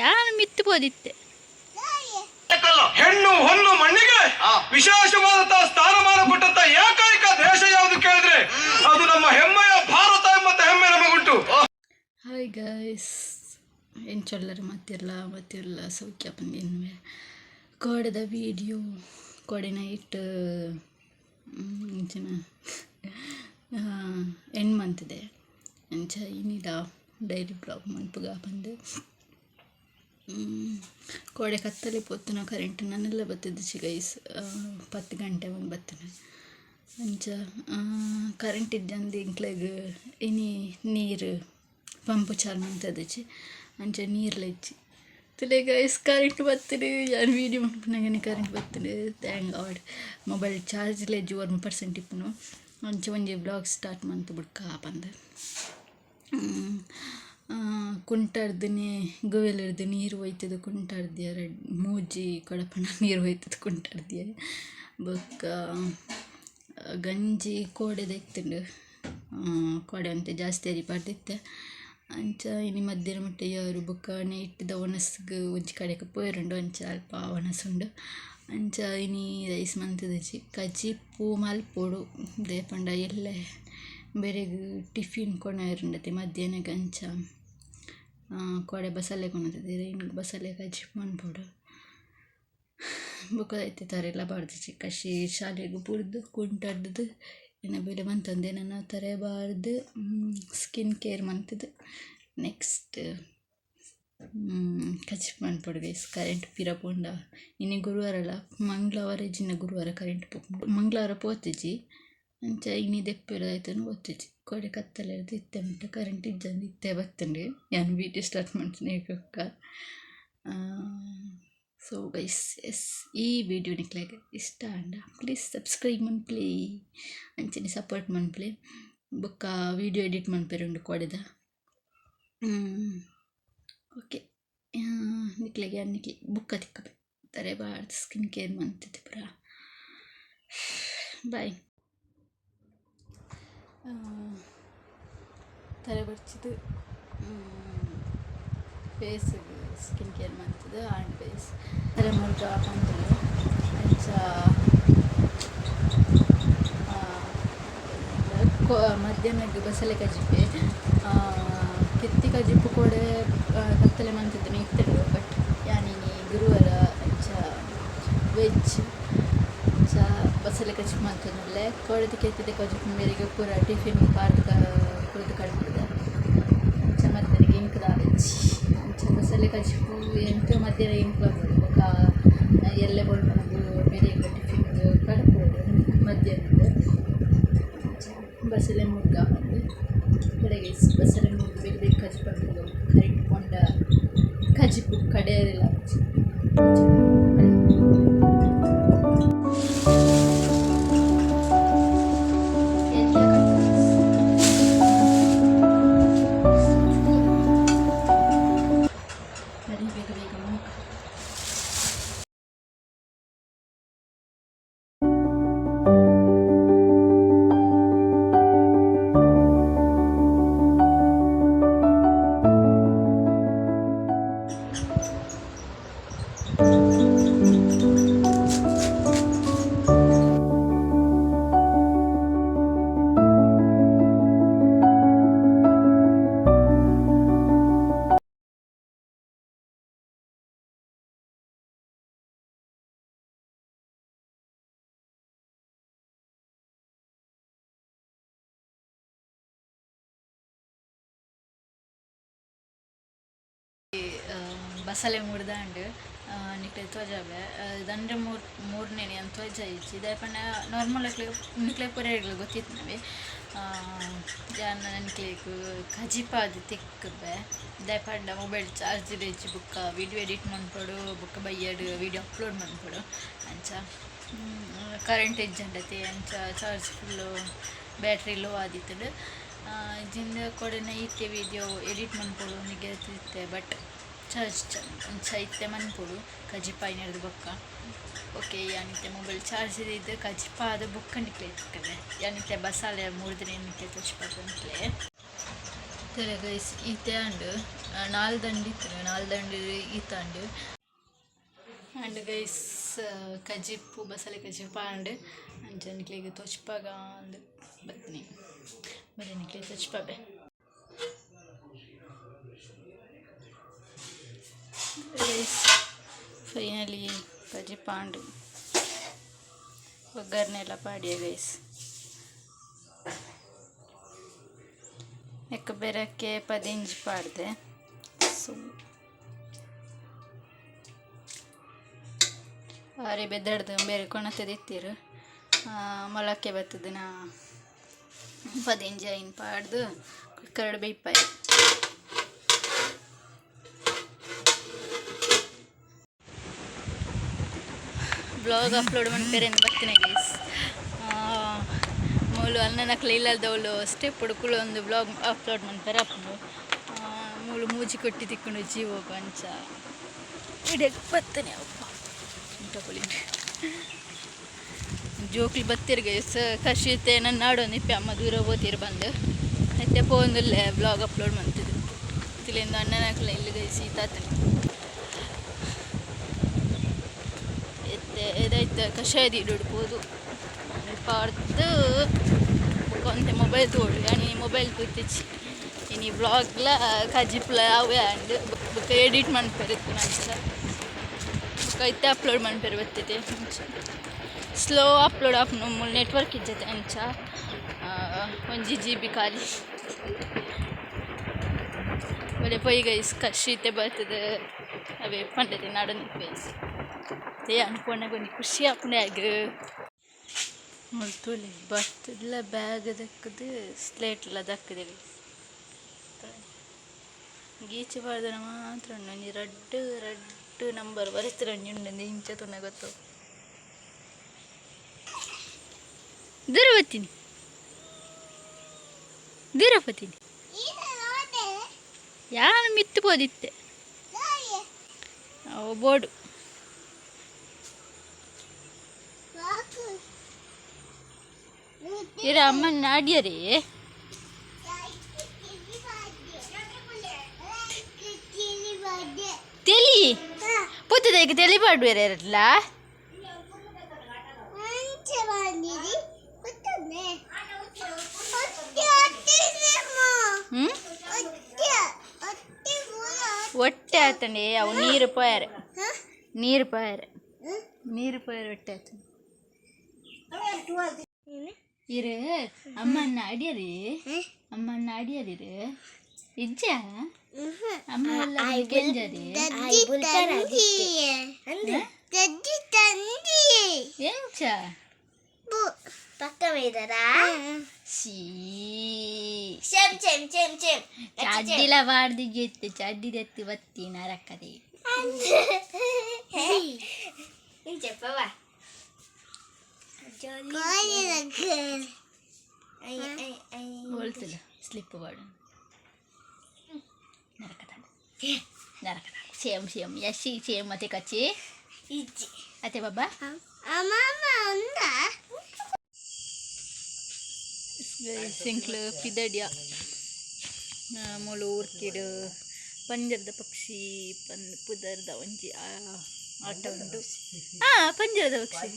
ಯಾನ್ ಮಿತ್ತ್ ಪೋದಿತ್ತೆ. ಹೆಣ್ಣು ಹೊನ್ನು ಮಣ್ಣಿಗೆ ವಿಶೇಷವಾದಂತಹ ಸ್ಥಾನಮಾನ ಕೊಟ್ಟಂತ ಏಕೈಕ ದೇಶ ಯಾವುದು ಕೇಳಿದ್ರೆ ಅದು ನಮ್ಮ ಹೆಮ್ಮೆಯ ಭಾರತ ಎಂಬಂತ ಹೆಮ್ಮೆ ನಮಗುಂಟು. ಹಾಯ್ ಗೈಸ್, ಎಂಚೊಲ್ಲರು ಮತ್ತಿರ್ಲ ಮತ್ತಿರ್ಲ ಸೌಖ್ಯ ಪಂದಿನ್ವೆ. ಕೋಡೆದ ವೀಡಿಯೋ ಕೋಡೆ ನೈಟ್ ಇಂಚಿನ ಎಂಡ್ ಮಂತಿದೆ. ಅಂಚ ಇನಿದ ಡೈಲಿ ಬ್ಲಾಗ್ ಮನ್ಪುಗ ಪಂದ್. ಕೋಡೆ ಕತ್ತಲೆ ಪೊತ್ತುನ ಕರೆಂಟ್ ನನಲ ಬತ್ತಿದಿಜಿ ಗೈಸ್. 10 ಗಂಟೆ ಒಂದು ಬತ್ತುನ. ಅಂಚ ಕರೆಂಟ್ ಇಜ್ಜಂದೆ ಎಂಕ್ಲೆಗ್ ಇನಿ ನೀರು ಪಂಪ್ ಚಾಲು ಮಂತುದಿಜಿ. ಅಂಚ ನೀರ್ಲ ಇಜ್ಜಿ. ತೂಲೆ ಗೈಸ್, ಕರೆಂಟ್ ಬತ್ತುಂಡು. ಯಾನ್ ವೀಡಿಯೋ ಮನ್ಪುನಗನೆ ಕರೆಂಟ್ ಬತ್ತುಂಡು. Thank god. Mobile charge ಲ ಇಜ್ಜಿ, 1% ಇಪ್ಪುನು. ಅಂಚ ಒಂಜಿ ಬ್ಲಾಗ್ ಸ್ಟಾರ್ಟ್ ಮಂತ್ ಬುಡ್ಕ ಪಂದ್. ಕುಂಟರ್ದ್ನೆ ಗುವೆಲ್ರ್ದ್ ನೀರು ಒಯ್ತುದು ಕುಂಟರ್ದ್ ರಡ್ಡ್ ಮೂಜಿ ಕೊಡಪನ ನೀರು ಒಯ್ತುದು ಕುಂಟರ್ದ್. ಬೊಕ್ಕ ಗಂಜಿ ಕೋಡೆದ ಇತ್ತುಂಡು. ಕೋಡೆ ಒಂತೆ ಜಾಸ್ತಿ ಅರಿ ಪಾಡ್ದಿತ್ತೆ. ಅಂಚ ಇನಿ ಮಧ್ಯಾಹ್ನ ಮುಟ್ಟ ಯಾರು. ಬೊಕ್ಕ ನೈಟ್ದ ವನಸ್ಗ್ ಒಂಜಿ ಕಡೆಕ್ ಪೋಯೆರುಂಡು. ಅಂಚ ಅಲ್ಪ ವನಸ್ ಉಂಡು. ಅಂಚ ಇನಿ ರೈಸ್ ಮಂತುದಿಜಿ. ಕಜಿಪು ಮಲ್ಪೊಡು. ದಾಯೆ ಪಂಡ ಎಲ್ಲೆ ಬೆರೆಗ್ ಟಿಫಿನ್ ಕೊನೊಯೆರುಂಡತೆ ಮಧ್ಯಾಹ್ನಗ್. ಅಂಚ ಕೋಡೆ ಬಸಲೆ ಕೊನೊತುದೆರ್. ಇನಿ ಬಸಲೆ ಕಜಿಪು ಮನ್ಪೊಡು. ಬೊಕ ಇತ್ತೆ ತರೆಲ ಬಾರ್ದಿಜಿ. ಕಶಿ ಶಾಲೆಗ್ ಬುಡ್ದು ಕುಂಟರ್ದ್ ಎನ್ನ ಬೇಲೆ ಮಂತೊಂದೆ. ನನ ತರೆ ಬಾರ್ದ್ ಸ್ಕಿನ್ ಕೇರ್ ಮಂತುದು ನೆಕ್ಸ್ಟ್ ಕಜಿಪು ಮನ್ಪೊಡು ಗೈಸ್. ಕರೆಂಟ್ ಪಿರ ಪೋಂಡ ಇನಿ ಗುರುವಾರಲ, ಮಂಗಳವಾರ ಇಜ್ಜಿಂಡ ಗುರುವಾರ ಕರೆಂಟ್ ಪೋಪುಂಡು. ಮಂಗಳವಾರ ಪೋತುಜಿ. ಅಂಚ ಇನಿ ದೆಪ್ಪೆರೆ ದಾಯ್ತಂದ್ ಗೊತ್ತಿಜ್ಜಿ. ಕೋಡೆ ಕತ್ತಲೆರ್ದ್ ಇತ್ತೆ ಮುಟ್ಟ ಕರೆಂಟ್ ಇಜ್ಜಂದೆ ಇತ್ತೆ ಬತ್ತುಂಡು, ಯಾನ್ ವೀಡಿಯೋ ಸ್ಟಾರ್ಟ್ ಮಲ್ತಿನ ಬೊಕ್ಕ. ಸೊ ಗೈಸ್, ಎಸ್, ಈ ವಿಡಿಯೋ ನಿಕ್ಲೆಗ್ ಇಷ್ಟ ಆಂಡ ಪ್ಲೀಸ್ ಸಬ್ಸ್ಕ್ರೈಬ್ ಮನ್ಪುಲೆ, ಅಂಚನೆ ಸಪೋರ್ಟ್ ಮನ್ಪುಲೆ. ಬೊಕ್ಕ ವೀಡಿಯೋ ಎಡಿಟ್ ಮನ್ಪೆರೆ ಉಂಡು ಕೋಡೆದ. ಓಕೆ, ನಿಕ್ಲೆಗ್ ಯಾನ್ ನಿಕ್ಲೆ ಬೊಕ್ಕ ತಿಕ್ಕುವೆ. ತರೆ ಬಾರ್ದ್ ಸ್ಕಿನ್ ಕೇರ್ ಮಂತುದು ಪೂರ. ಬಾಯ್. ತರೆ ಬರ್ಚಿದ್, ಫೇಸ್ ಸ್ಕಿನ್ ಕೇರ್ ಮಂತುದು ಆಂಡ್ ಗೈಸ್. ತರೆ ಮುರ್ಕ ಪಂತುಂಡು. ಅಂಚ ಮಧ್ಯಾಹ್ನಗ್ ಬಸಳೆ ಕಜಿಪೆ. ಕೆತ್ತಿ ಕಜಿಪು ಕೋಡೆ ಕತ್ತಲೆ ಮಂತುದು ಇತ್ತುಂಡು. ಬಟ್ ಯಾನ್ ಇನಿ ಗುರುವಾರ, ಅಂಚ ವೆಜ್. ಅಂಚ ಬಸಳೆ ಕಜಿಪು ಮಂತೊಂದುಲ್ಲೆ. ಕೋಡೆದ ಕೆತ್ತಿದ ಕಜಿಪು ಮೇರೆಗ್ ಪೂರ ಟಿಫಿನ್ ಪಾರ್ದ್ ಕೊರ್ದು ಕಡಪುಡ್ದೆ. ಅಂಚ ಮಧ್ಯಾಹ್ನಗ್ ಎಂಕ್ ದಾಲ ಇಜ್ಜಿ. ಅಂಚ ಬಸಳೆ ಕಜಿಪು ಎಂಕ್ ಮಧ್ಯಾಹ್ನ ಎಂಕ್ಲ ಬೋಡು. ಬೊಕ ಎಲ್ಲೆ ಬೊಲ್ಪುಗು ಮೆರೆಗ್ ಟಿಫಿನ್ ಕಡಪುಡೊಡು ಮಧ್ಯಾಹ್ನಗ್. ಅಂಚ ಬಸಳೆ ಮುರ್ಗ ಪಂದ್ ಕಡೆಗೆ ಬಸಳೆ ಮುರ್ದ್ ಬೇಗ ಬೇಗ ಕಜಿಪು ಮನ್ಪುಗ. ಕರೆಂಟ್ ಪೋಂಡ ಕಜಿಪು ಕಡೆಯರೆಲ ಆಪುಜಿ. ಬರೀ ಬೇಗ ಬೇಗ ಮುಗ. ಬಸಳೆ ಮುರ್ದಾಂಡ್, ನಿಕ್ಲೆ ತೋಜಾವೆ. ದಂಡ್ರೆ ಮೂರ್ ಮೂರನೇ ಅಂತ ತೋಜಾಯಿಜಿ. ದಾಯೆ ಪಂಡ ನಾರ್ಮಲ್ ಅಕ್ಲೆ ನಿಕ್ಲೆ ಪೂರೆಗ್ಲ ಗೊತ್ತಿತ್ತಿನವೆ. ಯಾನ್ ನಿಕ್ಲೆಗ್ ಕಜಿಪಾದ್ ತಿಕ್ಕುಬೆ. ದಾಯೆ ಪಂಡ ಮೊಬೈಲ್ ಚಾರ್ಜ್ ಇಜ್ಜಿ. ಬೊಕ್ಕ ವೀಡಿಯೋ ಎಡಿಟ್ ಮನ್ಪೊಡು. ಬೊಕ್ಕ ಬಯ್ಯಡ್ ವೀಡಿಯೋ ಅಪ್ಲೋಡ್ ಮನ್ಪೊಡು. ಅಂಚ ಕರೆಂಟ್ ಇಜ್ಜಂಡತೆ. ಅಂಚ ಚಾರ್ಜ್ ಫುಲ್ಲು, ಬ್ಯಾಟ್ರಿ ಲೋ ಆದಿತ್ತುಂಡು. ಜಿಂದ ಕೋಡೆ ನೈಟ್ ವೀಡಿಯೋ ಎಡಿಟ್ ಮನ್ಪೊಡು ಇತ್ತೆ. ಬಟ್ ಚಾರ್ಜ್ ಅಂಚ ಇತ್ತೆ ಮನ್ಪೊಡು ಕಜಿಪಾಯಿನರ್ದ್ ಬೊಕ್ಕ. ಓಕೆ, ಯಾನ್ ಇತ್ತೆ ಮೊಬೈಲ್ ಚಾರ್ಜ್ ದೀದ್ ಕಜಿಪಾದ್ ಬೊಕ್ಕ ನಿಕ್ಲೆ ತಿಕ್ಕುವೆ. ಯಾನ್ ಇತ್ತೆ ಬಸಾಲೆ ಮೂರ್ದಿನ ನಿಕ್ಲೆ ತೋಜಿಪಾಪೆ ನಿಕ್ಲೆ. ತೂಲೆ ಗೈಸ್, ಈತೆ ಆಂಡ್. ನಾಲ್ ದಂಡಿ ಇತ್ತು, ನಾಲ್ ದಂಡಿ ಈತಾಂಡ್. ಅಂಡ್ ಗೈಸ್, ಕಜಿಪ್ಪು, ಬಸಳೆ ಕಜಿಪ್ಪು ಆಂಡ್. ಅಂಚ ನಿಕ್ಲೆಗ್ ತೋಜ್ಪಾಗ ಅಂದ್ ಬತ್ತಿನಿ. ಬಲೆ, ನಿಕ್ಲೆಗ್ ತೋಜ್ಪಾಬೆ. ಗೈಸ್, ಫೈನಲಿ ಕಜಿಪ್ಪು ಆಂಡ್. ಒಗ್ಗರಣೆ ಎಲ್ಲ ಪಾಡಿಯ ಗೈಸ್. ನೆಕ್ ಬೆರಕೆ ಪದಿಂಜಿ ಪಾಡ್ದೆ. ಸೊ ಆರೆ ಬೆದರ್ದು ಬೇರೆ ಕೊಣತದಿತ್ತೆರ್. ಮೊಳಕೆ ಬತ್ತುದು ನಾ ಪದಿಂಜಿ ಐನ್ ಪಾಡ್ದು ಕುಕ್ಕರ್ಡ್ ಬೇಯ್ಪಾಯೆ. ಬ್ಲಾಗ್ ಅಪ್ಲೋಡ್ ಮನ್ಪೆರೆಂದ್ ಬತ್ತಿನ ಗೈಸ್. ಮೂಲು ಅಣ್ಣನಕ್ಲೆ ಇಲ್ಲದವ್ಲು ಸ್ಟೆಪ್ ಕುಲೊಂದು ಬ್ಲಾಗ್ ಅಪ್ಲೋಡ್ ಮನ್ಪೆರೆ ಆಪುಂಡು. ಮೂಲು ಮೂಜಿ ಕೊಟ್ಟಿ ತಿಕ್ಕುಂಡು ಜೀವೊಗು. ಅಂಚ ಇಡೆಗ್ ಬತ್ತನೆ. ಅಪ್ಪ ಉಂಟ ಜೋಕ್ಲು ಬತ್ತೆರ್ ಗೈಸ್. ಕಶಿತೆ ಎನನ್ ನಾಡೊಂದಿಪ್ಪೆ, ಅಮ್ಮ ದೂರ ಪೋತೀರ್ ಬಂದು. ಇತ್ತೆ ಪೋವೊಂದುಲ್ಲೆ, ಬ್ಲಾಗ್ ಅಪ್ಲೋಡ್ ಮಂತುದು. ತಿಲೆಂದು ಅಣ್ಣನಕ್ಲೆ ಇಲ್ಲ್ ಗೈಸ್, ಈತಾತನೆ. ಇತ್ತೆ ಎದಾಯ್ತು, ಕಷಾಯ ದೀಡೊಡು ಪೋದು. ಅಲ್ಪಾರ್ದ್ ಬೊಕ ಒಂತೆ ಮೊಬೈಲ್ ತೂವೊಡು. ಯಾನ್ ಇನಿ ಮೊಬೈಲ್ ತೂತಿಜಿ. ಇನಿ ಬ್ಲಾಗ್ಲ ಕಜಿಪ್ಲ ಅವೇ ಆಂಡ್. ಬೊಕ ಎಡಿಟ್ ಮನ್ಪೆರೆ ಇತ್ತಿನ ಅಂಚ. ಬೊಕ ಇತ್ತೆ ಅಪ್ಲೋಡ್ ಮನ್ಪೆರೆ ಬತ್ತಿದೆ. ಅಂಚ ಸ್ಲೋ ಅಪ್ಲೋಡ್ ಆಪುಂಡು, ಮೂಲು ನೆಟ್ವರ್ಕ್ ಇಜ್ಜತೆ. ಅಂಚ 1 ಜಿಬಿ ಖಾಲಿ. ಬಲೆ ಪೊಯ್ ಗೈಸ್. ಕಶಿ ಇತ್ತೆ ಬರ್ತದೆ. ಅವೇ ಪಂಡತೆ ನಾಡೊಂದಿಪ್ಪೆ. ತೇ ಅನ್ಪೋನಗ ಒಂಜಿ ಖುಷಿ ಆಪುಂಡು ಯಾಗ್. ಮೂಲು ತೂಲೆ, ಬತ್ತುದ್ಲ ಬ್ಯಾಗ್ ದಕ್ಕುದು, ಸ್ಲೇಟ್ಲ ದಕ್ಕುದು. ಗೀಚಿ ಪಾಡ್ದನ ಮಾತ್ರ ಉಂಡು. ಒಂಜಿ ರಡ್ಡ್ ರಡ್ಡ್ ನಂಬರ್ ಬರೆತಿನ ಒಂಜಿ ಉಂಡು. ಇಂಚ ತೂನ ಗೊತ್ತು. ದೂರ ಬರ್ತೀನಿ, ದೂರ ಬರ್ತೀನಿ. ಯಾನ್ ಮಿತ್ತು ಪೋದಿತ್ತೆ. ಅವು ಬೋರ್ಡು. ಇರ, ಅಮ್ಮನ ನಾಡ್ಯರೇ. ತೆಲಿ ಪುತ್ತದ ತೆಲಿ ಪಾಡುವೆರ ಎರಡ್ಲ. ಹ್ಮ್, ಒಟ್ಟೆ ಆತಂಡೆ. ಅವು ನೀರು ಪೋಯಾರೆ, ನೀರು ಪೋಯಾರೆ, ನೀರು ಪೋಯಾರೆ. ಒಟ್ಟೆ ಆತಂಡೆ. ಇರು, ಅಮ್ಮನ್ನ ಅಡಿಯರಿ, ಅಮ್ಮನ್ನ ಅಡಿಯರಿರು. ಇಜ್ಜ, ಅಮ್ಮ ಎಲ್ಲ ಕೆಂಜರಿ. ಎಂಚ? ಪಕ್ಕ ಮೇದರಾ? ಶೀ. ಚೆಮ್ ಚೆಮ್ ಚೆಮ್ ಚೆಮ್. ಚಡ್ಡಿಲ ಪಾಡ್ದಿಜ್ಜಿ. ಚಡ್ಡಿ ದೆತ್ತಿ ಬತ್ತಿ ನರಕದೆ. ನೀನ್ చెప్పవా? ಬೋಳ್ತಿಲ್ಲ, ಸ್ಲಿಪ್ ಪಾಡು. ನರಕದ ನರಕದ. Same same Yashi same. ಅತೆ ಕಚ್ಚಿ. ಇಜ್ಜಿ. ಅತೆ ಬಾಬಾ. ಅಮ್ಮಮ್ಮ ఉందా? ಸಿಂಕ್ಲು ಪಿದಡಿಯ. ಮೂಲು ಊರ್ಕಿಡ್ ಪಂಜರದ ಪಕ್ಷಿ ಪಂದ್ ಪುದರ್ದ ಒಂಜಿ ಆಟ ಉಂಡು. ಹಾ, ಪಂಜರದ ಪಕ್ಷಿ.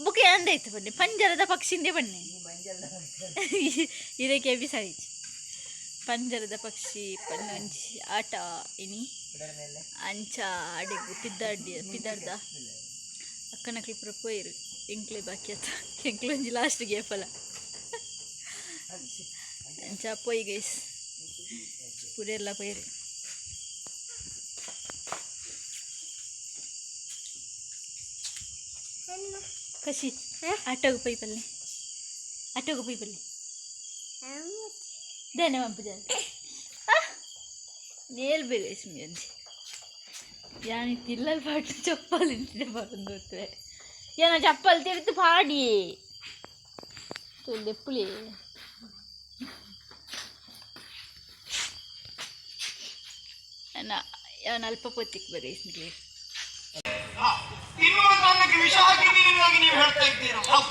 ಬುಕ್ ಅಂದಾಯ್ತು ಬನ್ನಿ. ಪಂಜರದ ಪಕ್ಷಿಂದೆ ಬನ್ನಿ. ಇದಕ್ಕೆ ಬಿಸಾಯಿಚಿ. ಪಂಜರದ ಪಕ್ಷಿ ಪಂದ್ ಒಂಜಿ ಆಟ ಇನಿ. ಅಂಚ ಅಡೆಗ್ ಪಿದಾಡ್ಡಿ ಪಿದಾಡ್ದ. ಅಕ್ಕನಕ್ಲು ಪೂರ ಪೋಯೆರ್. ಎಂಕ್ಲೆ ಬಾಕಿ ಆತ. ಎಂಕ್ಲು ಒಂಜಿ ಲಾಸ್ಟ್ ಗೇಪಲ. ಅಂಚ ಪೋಯಿ ಗೈಸ್, ಪೂರೆರ್ಲ ಪೋಯೆರ್. ಕಶಿ, ಆಟೋಗೆ ಪೋಯಿ ಪಲ್ಲೆ, ಆಟೋಗೆ ಪೋಯಿ ಪಲ್ಲೆ. ದಾನೆ ಮನ್ಪುಜ? ನೇಲ್ ಬೇಗ ಒಂಜಿ. ಯಾನ್ ಇಲ್ಲಲ್ ಪಾಡ್ಲ ಚಪ್ಪಲ್ ಇಂಚಿನ ಬರೊಂದು. ಯಾನ ಚಪ್ಪಲ್ ತಿರ್ತ್ ಪಾಡಿ ದೆಪ್ಪುಲೆ. ಯಾನ್ ಅಲ್ಪ ಪೊತ್ತಿಕ್ ಬಗೈಸ್ ನಿಕ್ಲೆ. ತಿನ್ನುವಂತ ಅನ್ನಕ್ಕೆ ವಿಷ ಹಾಕಿದ್ದೀನಿ ಎನ್ನುವಾಗಿ ನೀವು ಹೇಳ್ತಾ ಇದ್ದೀರಾ. ಹೌದು.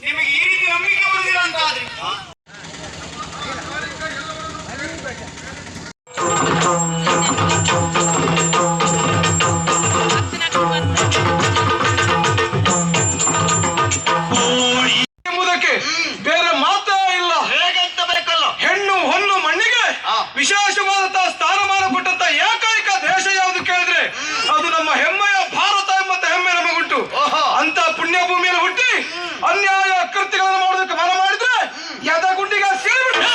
ನಿಮಗೆ ಈ ರೀತಿ ನಂಬಿಕೆ ಬರುದಿಲ್ಲ ಅಂತ ಆದ್ರೆ ವಿಶೇಷವಾದಂತಹ ಸ್ಥಾನಮಾನ ಕೊಟ್ಟಂತ ಏಕೈಕ ದೇಶ ಯಾವುದು ಕೇಳಿದ್ರೆ ಅದು ನಮ್ಮ ಹೆಮ್ಮೆಯ ಭಾರತ ಎಂಬಂತ ಹೆಮ್ಮೆ ನಮಗುಂಟು. ಅಂತ ಪುಣ್ಯ ಭೂಮಿಯಲ್ಲಿ ಹುಟ್ಟಿ ಅನ್ಯಾಯ ಕೃತ್ಯಗಳನ್ನು ಮಾಡೋದಕ್ಕೆ ಮನ ಮಾಡಿದ್ರೆ ಎದಗುಂಡಿಗೆ ಸೀಳ್ಬಿಟ್ಟು.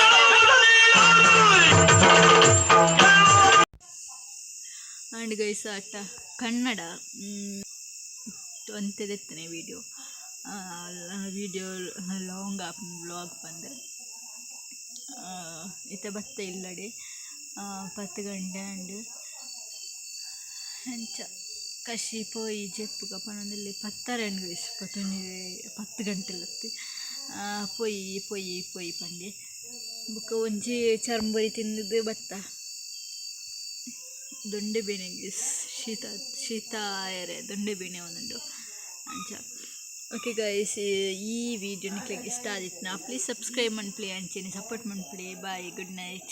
ಆಂಡ್ ಗೈಸ್, ಅಟ್ಟ ಕನ್ನಡ ಒಂತೆದೆತ್ತನೆ ವಿಡಿಯೋ ವಿಡಿಯೋ ಲಾಂಗ್ ಆಪುಂಡು ವ್ಲಾಗ್ ಪಂದ್. ಇತ್ತೆ ಬತ್ತೆ ಇಲ್ಲಡೆ, 10 ಗಂಟೆ ಆಂಡ್. ಅಂಚ ಕಷಿ ಪೋಯಿ ಜೆಪ್ಪುಗ ಪನೊಂದುಲ್ಲೆ. ಪತ್ತರ ಆಂಡ್ ಗೈಸ್, ಪತ್ತೊಂಜಿ 10 ಗಂಟೆಲತ್ತ್. ಪೋಯಿ ಪೋಯಿ ಪೋಯಿ ಪಂಡೆ. ಬೊಕ್ಕ ಒಂಜಿ ಚರ್ಂಬುರಿ ತಿಂದುದು ಬತ್ತ. ದೊಂಡೆ ಬೇನೆ ಗೈಸ್, ಶೀತ ಶೀತ ಆಯೆರೆ ದೊಂಡೆ ಬೇನೆ ಆವೊಂದುಂಡು ಅಂಚ. ಓಕೆ ಗೈಸ್, ಈ ವಿಡಿಯೋ ನಿಕ್ಲೆಗ್ ಇಷ್ಟ ಆದಿತ್ತಿನ ಪ್ಲೀಸ್ ಸಬ್ಸ್ಕ್ರೈಬ್ ಮನ್ಪುಲೆ, ಅಂಚೆನೆ ಸಪೋರ್ಟ್ ಮನ್ಪುಲೆ. Bye, good night.